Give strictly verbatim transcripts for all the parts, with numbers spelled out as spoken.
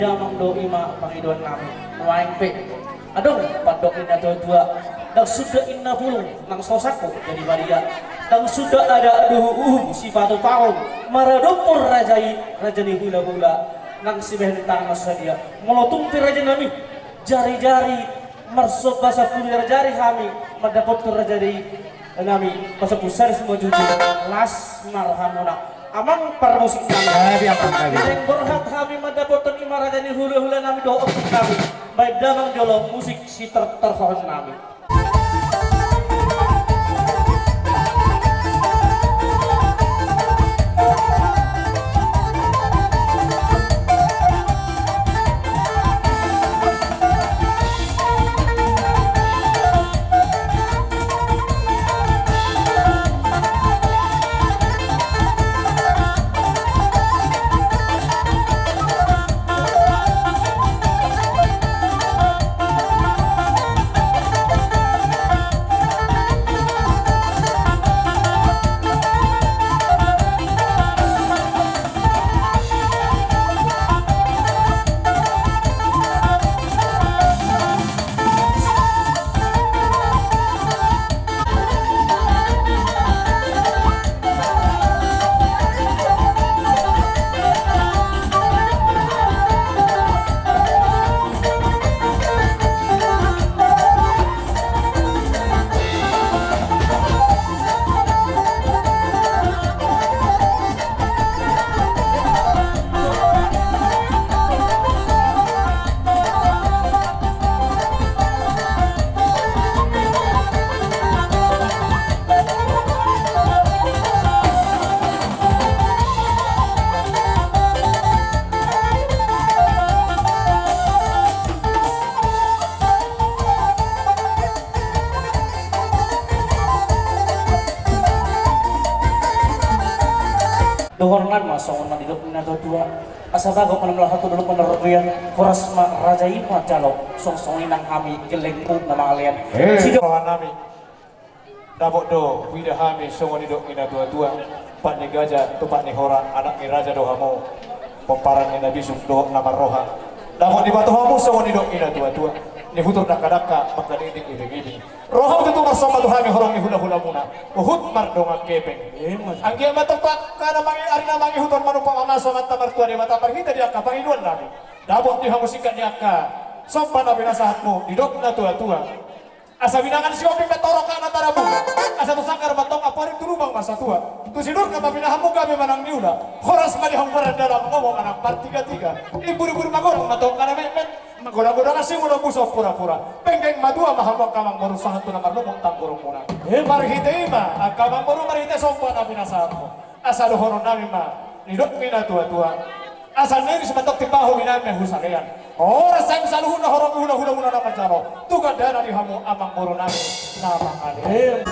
Damang do i ma pangidoan nami. Nuaeng pe adong pandok ni na tua-tua. Ndang suda inna pulung nang so sangko jadi badia. Ndang suda ada uhum-uhum sipatu pahom maradophon raja i, raja ni hula-hula, nang sibahen tangan na sadia. Molo tung pe raja nami jari-jari marsomba sampulu jari-jari hami mandapothon raja i nami pasampulu sari sumajujung, las ma rohamuna. Amang parmusik nami. Gabe, amang, gabe. Naeng borhat hami mandapothon i ma raja ni hula-hula nami dohot ompung nami. Baen damang jolo musik sitortorhon nami. Dohononna ma songon na nidok ni na tua-tua. Asa bagot ma na molo hata dolok ma na ro tu ia. Horas ma raja i ma jalo. Songon i nang hami gellengmu na mangalean. Eh. Sidok roha nami. Dapot do huida hami songon nidok ni na tua-tua. Pat ni gaja tu pat ni hora, anak ni raja do hamu. Pomparan ni na bisuk dohot na marroha. Dapot diboto hamu songon nidok ni na tua-tua. Nihutur dangka-dangka, mangkadingding ibing-ibing. Roham tutu marsomba tu hami horong ni hula-hulamuna. Huhut mardongan hepeng. Eh, mas. Anggiat ma tompa angka na mangi-, ari na mangihuthon manumpak mamasu Amanta Martua Debata marhite di angka pangidoan nami. Dapot di hamu singkat ni angka somba na pinasahatmu, didok na tua-tua. Asa binangan Sihombing ma torop angka na tarabunga. Asa tu sanggar ma tong amporik tu lubang ma satua. Tu sinur na ma pinahanmu gabe manang niula. Horas ma di hamu mardalan lomo manang martiga-tiga. Imbur-imbur magodang ma tong angka na metmet. Magodang-godang asi muna buso pura-pura. Penggeng matua ma hamu angka amangboru sahat tu na marlumut tanggurungmuna. Eh, marhite i ma angka amangboru marhite somba na pinasahatmu. Asa dohonon nami ma, nidok ni na tua-tua. Asa na iris ma tong timpahu iname husalean. Horas hami saluhutna horong hula-hulamuna na manjalo. Tu gandana di hamu amangboru nami na mangalean.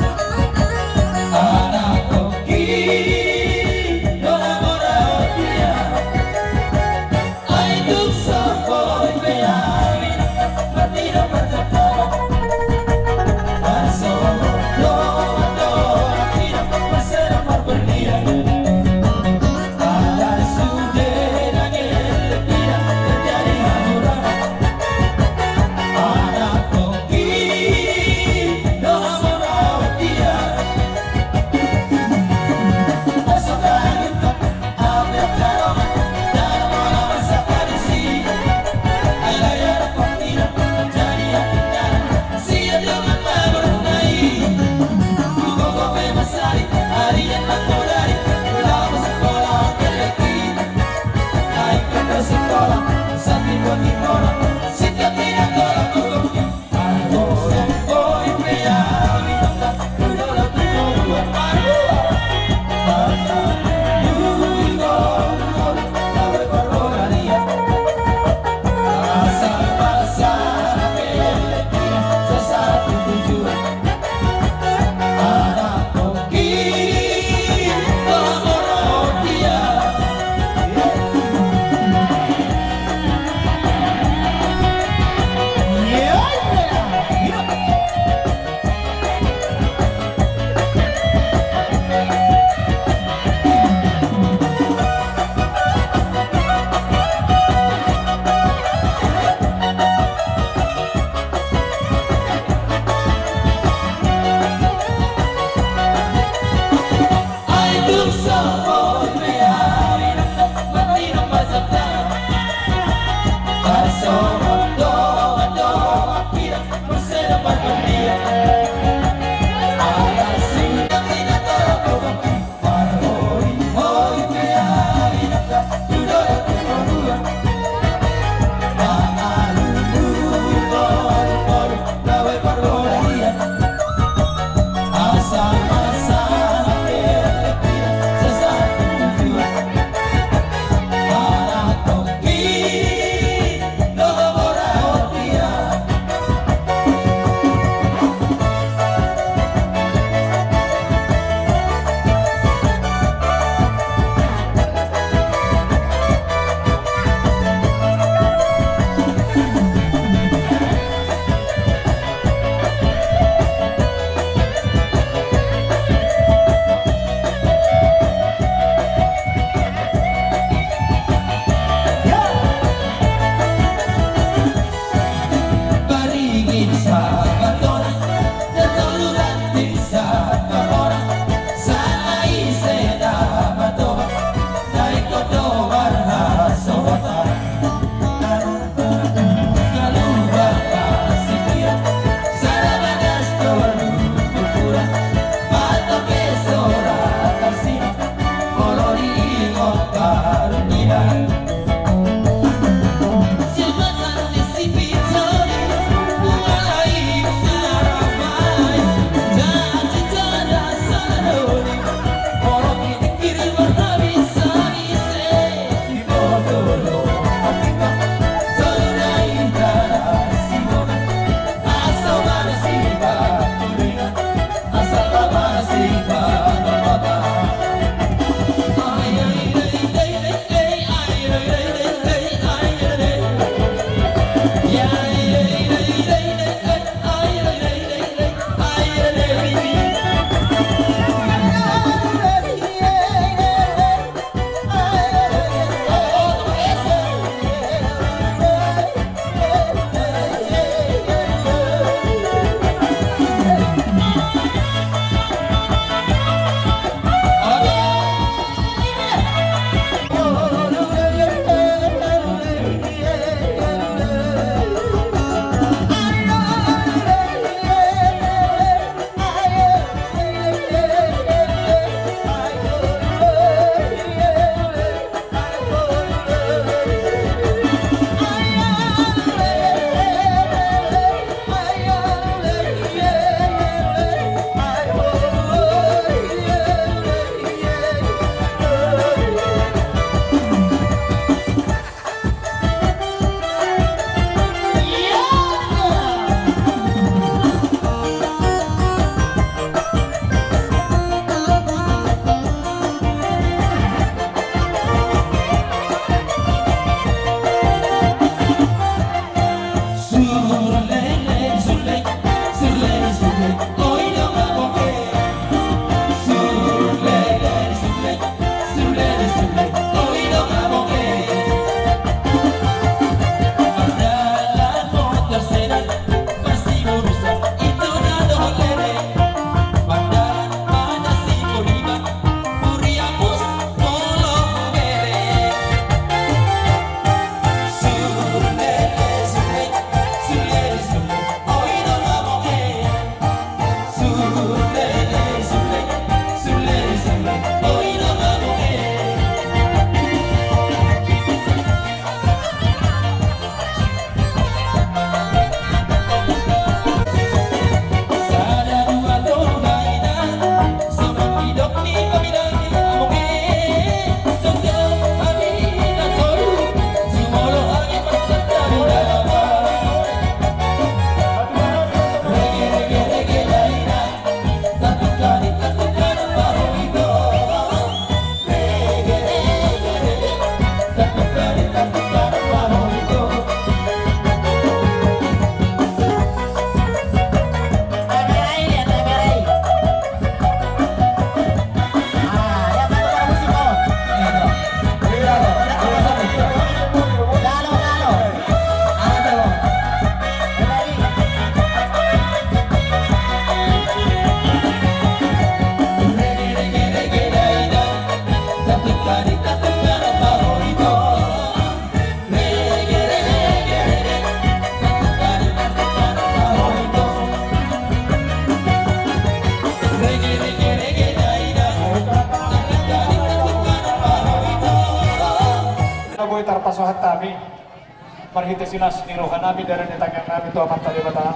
Marhite silas ni roha nami, dare ni tangiang nami tu Amanta Debata.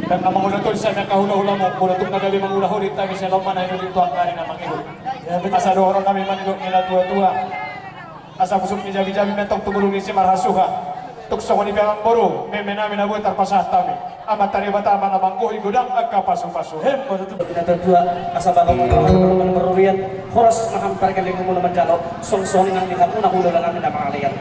Dan na mangula tong sian angka hula-hulamu, molo tung na gabe mangula holit hami, sai lomo ma na i tu angka na mangihut. Asa dohonon nami ma di dok ni na tua-tua. Asa pusuk ni jabi-jabi ma tong tu bulung ni si marhasuha. Tung songon i pe amang boru, meme nami na boi tarpasahat hami. Amanta Debata ma na manggohi godang angka pasu-pasu. Hem, boru tu. Asa bapak, bapak, bapak, bapak, horas ma hamu pargellengmu na manjalo, songon i nang di hamu na hula-hula nami na mangalean.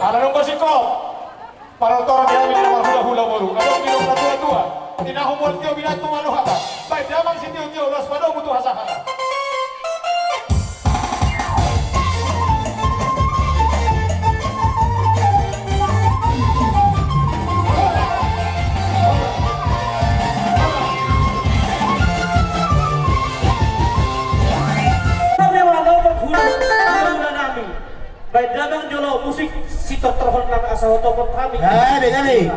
Ala nunga singkop. Parortoron ni hami na marhula-hula boru, adong di dok na tua-tua. Tinahu mual tio binattu malo hata. Baen damang sitio-tio, las padomu tu hasahatan. Baen damang jolo musik sitortorhon nang asa hotopot hami. Eh, beda nih.